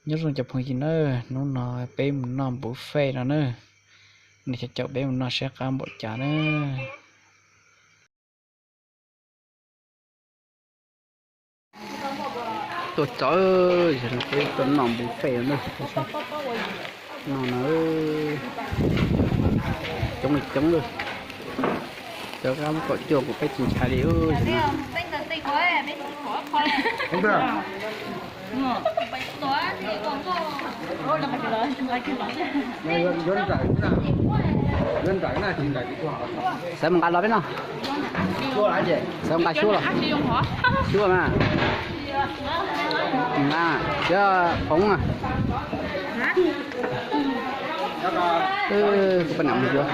Nyob zoo cov phooj ywg na, hnub no peb mus noj buffet no na, nws cov caum peb mus noj saib qab npaum cas na. Tuaj txog, yog peb tuaj noj buffet na, noj no coob li coob lawm. Cov qab muab kaum cuaj kuv peb tsis ntshai li. Xav mus nqa los peb noj. Xav mus nqa xyuas. Xyuas mas. Nqa, cov phoov na. Kuv poj niam mus xyuas.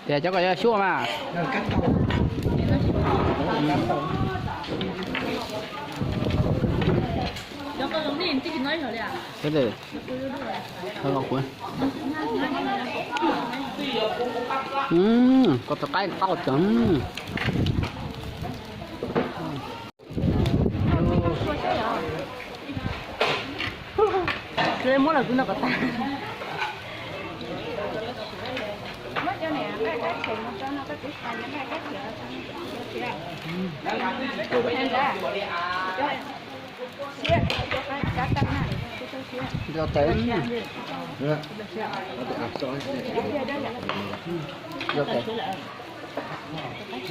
Tias cov ko yog xyuas mas. Koj tus qaib qab tag. Muab los kuv noj kom tag. Ntau tes, ntau tes,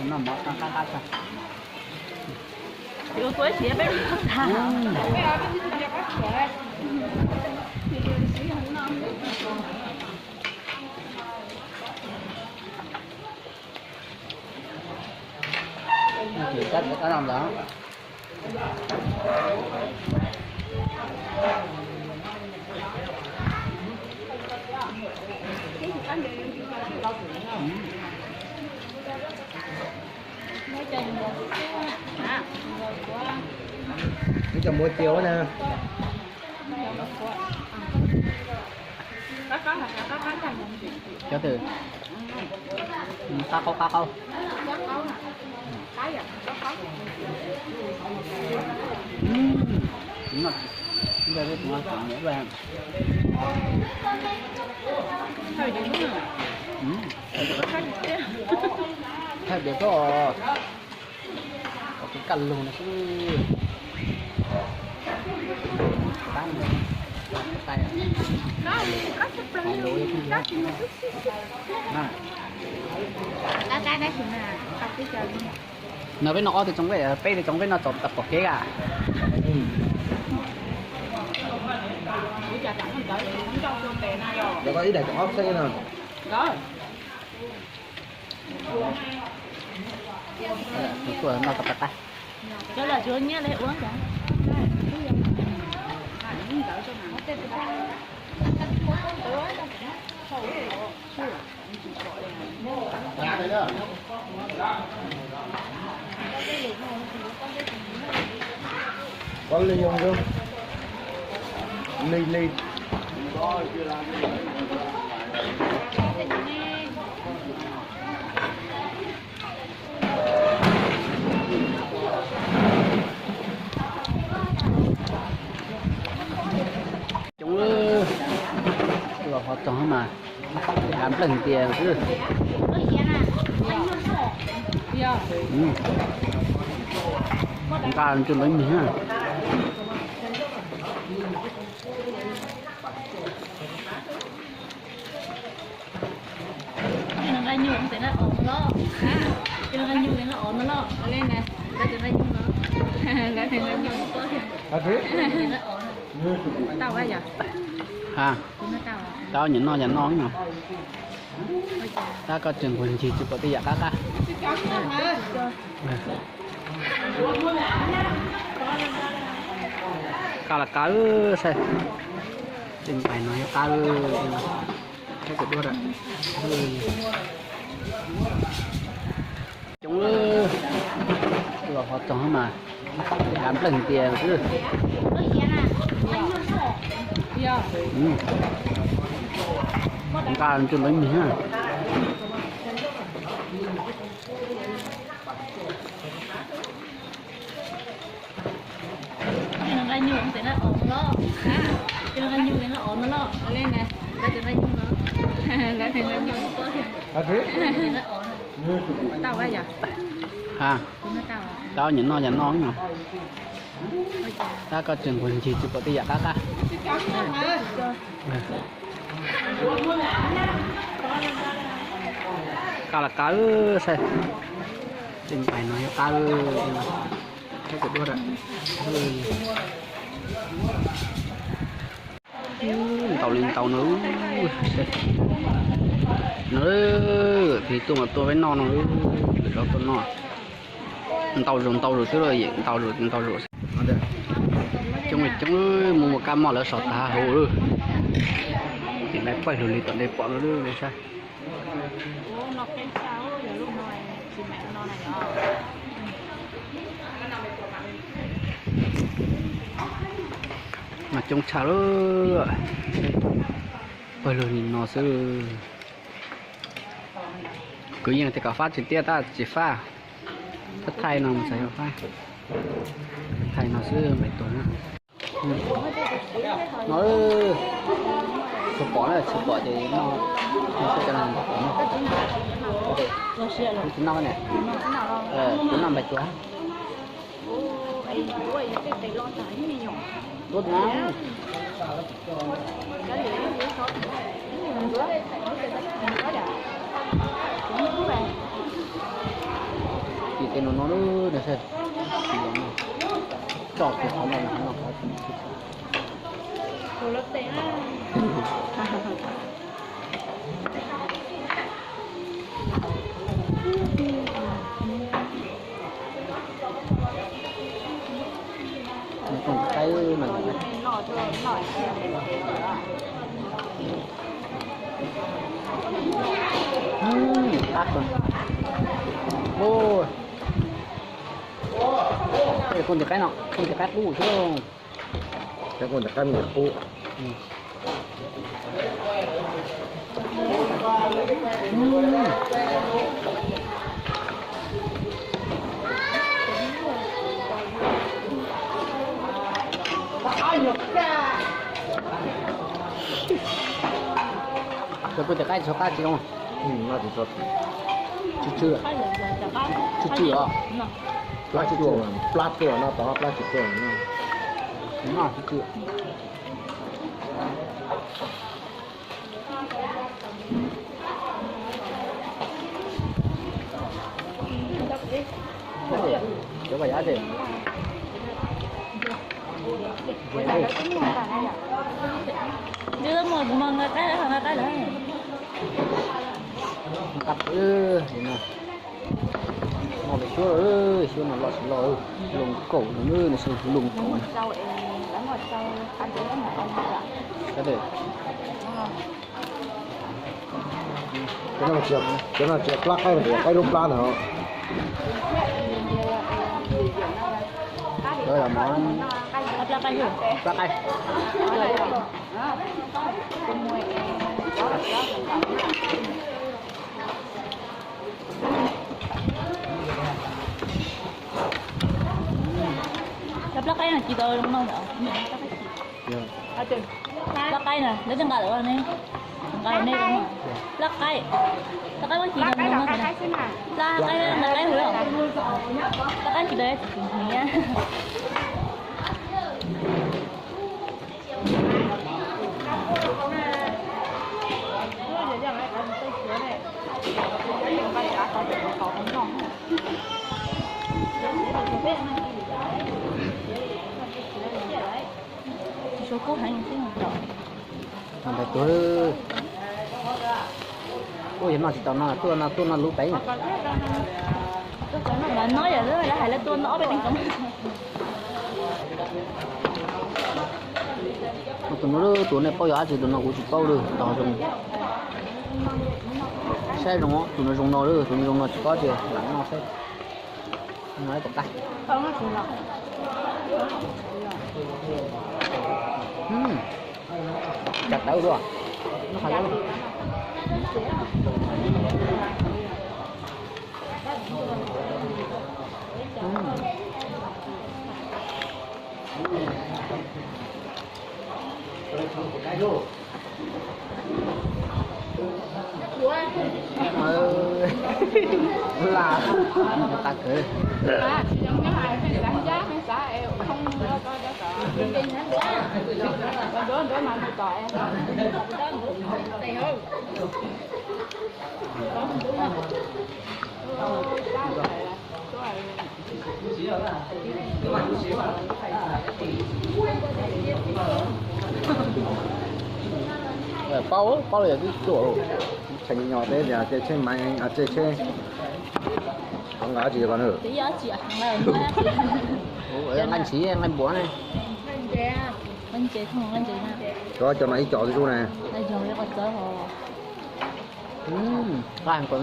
noj mov qab qab tag. Tab tab no ntawd. Ib co muab cia na. Cov twg? Qab qaub qab qaub. Thaij tias koj, koj kaj lug no xwb. Qab, no peb noj ob tug tsoom peb, peb tug tsoom peb noj txaus tas pom kev a. Ib daim tsoom ob xeeb no. Tuaj noj tau pab tab. Có ly không Dung? Ly, ly. Coob, los qhov txog mas nqa npleeg tias xwb. Nqa ntsw ntev mis na. Ha, tau nyiam noj yam no no. Tab koj tseem nquag ncig tsis pom tej yam qab qab. Qab los qab, saib tej npais no yog qab. Coob, los qhov txog mas nqa npleeg tias xwb. Nqa ntsw ntev mis na. Ha, tau nyiam noj yam noj no. Tab koj tseem nquag ncig tsis pom tej yam qab qab. Qab los qab, saib tej npais no yog qab. Ntau li ntau no. No, tig tuaj mas tuaj peb noj no, lwm zaus tuaj noj. Ntau zaus ntau zaus xwb, ntau zaus ntau zaus. Coob coob, mus mus kab moj lawv sov tag hauv lawm. Ces lawv pawg lug li tom ntej pom no saib. Mas coob tshaj lawm. Pawg lug li no xwb. Kwv yees tias kom fab tsis tiaj tab tsis fab. Fab thaij no mus txog yog fab. Thaij no xwb npais tuag na. No, tsis pom na, tsis pom ces no, no xwb cov no npais tuag na. Kuv tsis noj ne. Kuv noj npais tuag. Tuab na. Ces tej no no lub no saib. Tso kiag qhov no, qhov no qhov. Qab, kuv tus qaib no, kuv tus qaib qub xwb. Kuv tus qaib me nyuam qub. Cov kuv tus qaib tsis qab tsis zoo. Tsw tsw, tsw tsw os. Plab tuaj, plab tuaj no, tau plab tsis tuaj no. Tsw tsw. Nqa pw no, noj peb suab lawm, suab no loj tsis loj, loo kaum no, nws xyov loo kaum. Cov no tsis yog plab qaib, qaib lub plab ntag. Plab qaib. Cov plab qaib no ci tau zoo no. Plab qaib na, lawv twb nqa lawm ne. Nqa lawm ne. Plab qaib. Plab qaib muab ci tau zoo no. Plab qaib, plab qaib hwv. Plab qaib ci tau tsis tsis hniav. Tsis suav kub heev xwb. Npais tuag. Ua yog noj tsis tau no tuaj no, tuaj noj lub pem. Mas no yog lawv hais lawv tuaj noj ob peb teev koom. Tus no, tus nej paub yog dab tsi, tus no kuv tsis paub li, tos zoo. Saib zoo, tus no zoo no, tus no zoo no tsis paub ces lam noj saib. Noj ib tus qaib. Cas tawv dua. Qa kawg. Paub, paub li twb tuaj. Tshee nyuam nyuam peb tias tshee maiv, tshee qhov nqa tsis yog ko na. Nqa ntxiv nqa npuav ne. Cov cov no ib co xwb na. Nqa heev kawg.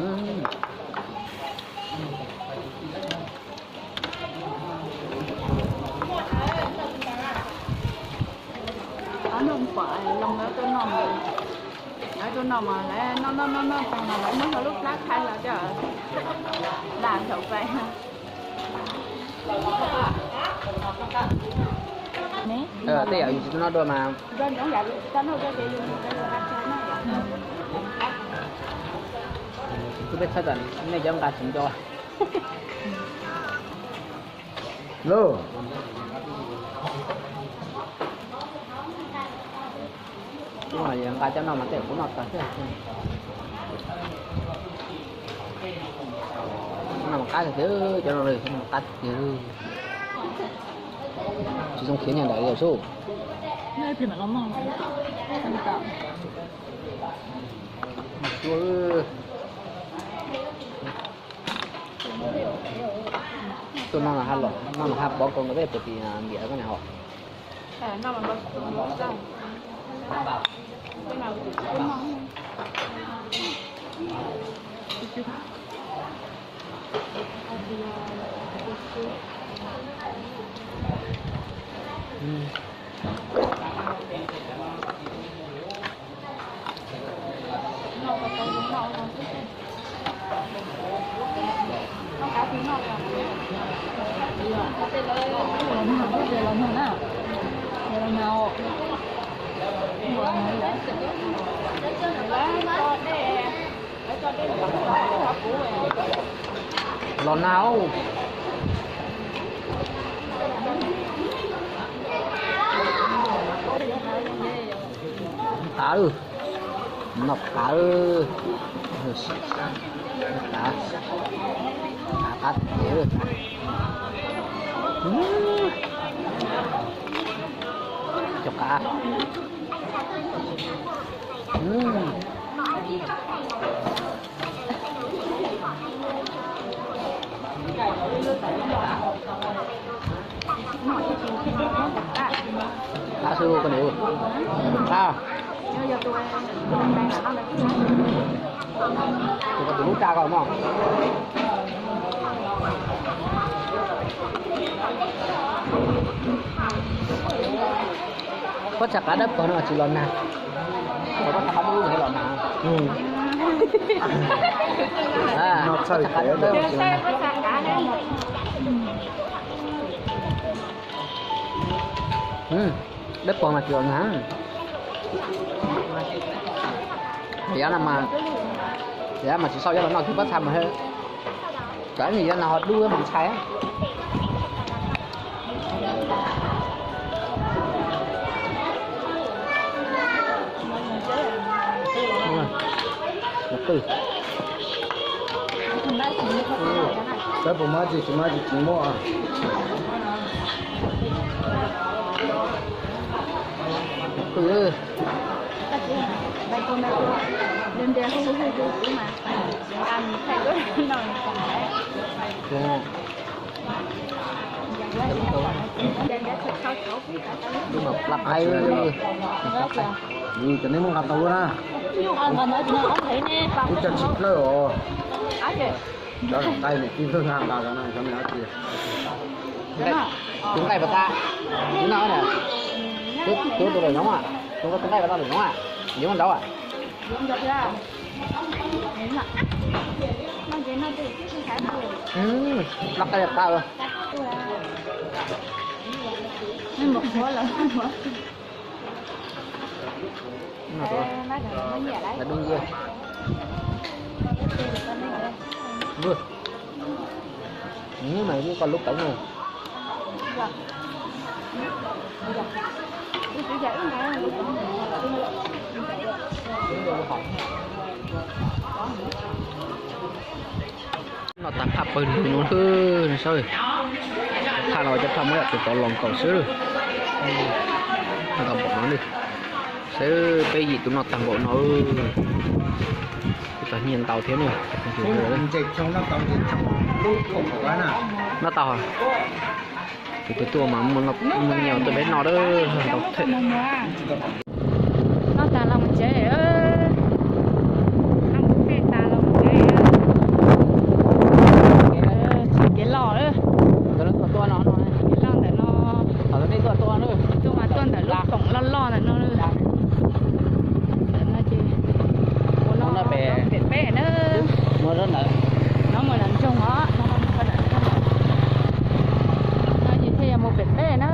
Ob noj pom loo lawv tuaj noj mas, lawv tuaj noj mas lawv noj noj noj noj tag mas lawv muab lub plab khai los coj dam nrhaum pais. Tej yam yus tsis tuaj noj dua mas. Kuv peb txhawb tam nej cov nqa tsis nco. Lauj, nqa cov no mas tej kuv noj tag thiab. No mas qab tiag tiag, cov no mas qab tiag tiag. Tsis zoo khiav nyob ntawm yawm sub. Tuaj noj, noj ha pov koo nkawd peb puas tim ntiam koj ne hos. Los nag. Qav, noj qav, qav, qav tiag. Cov qav. Qab xwb koj niam. Qab. Tus ko tus lub raj ko mog. Pob txha qav dawb paug no tsis los nag. Pob txha qav dub los nag. Pob txha qav dawb paug tsis los nag. Dawb paug mas tsis los nag. Yav no mas, yav mas tsis sau yav los noj kiag pob txha mas. Cov ib yam no ho dub mas ntshai. Peb puas mab tsis, tsis mab tsis tsis muaj. Cov nej muab nqa tau lub na. Ib co tsis dawb os. Cov nqaij niam tij nqa nqa cov no, cov niam tij. Tus nqaij pas tas, tus no, tus tus lawm zoov, tus nqaij pas tas lawm zoov, yuav nrauv. Laj qai tas. Dub nciab. Mas lub qos lub peev no. Noj tag phaj pawg lug no, saib. Phaj no cov phaj muab yam tus tod los nkaus xwb. Noj tag npaum no, saib peb yim tus noj tag npaum no. Tab tom nyiaj ntau thiab na. Noj tau. Tus twg tuaj mas muaj nyiaj tuaj peb noj. Noj tas los mus tsev. Noj mus tsev tas los mus tsev. Tshwm kev los lawm. Kev los ntawm no. Tuaj mas tuaj ntawm lub koom loj loj ntawm no. Ntawm no ces mus no pem peb na. No mus nram nroog os. No ces thiaj yuav mus pem peb na.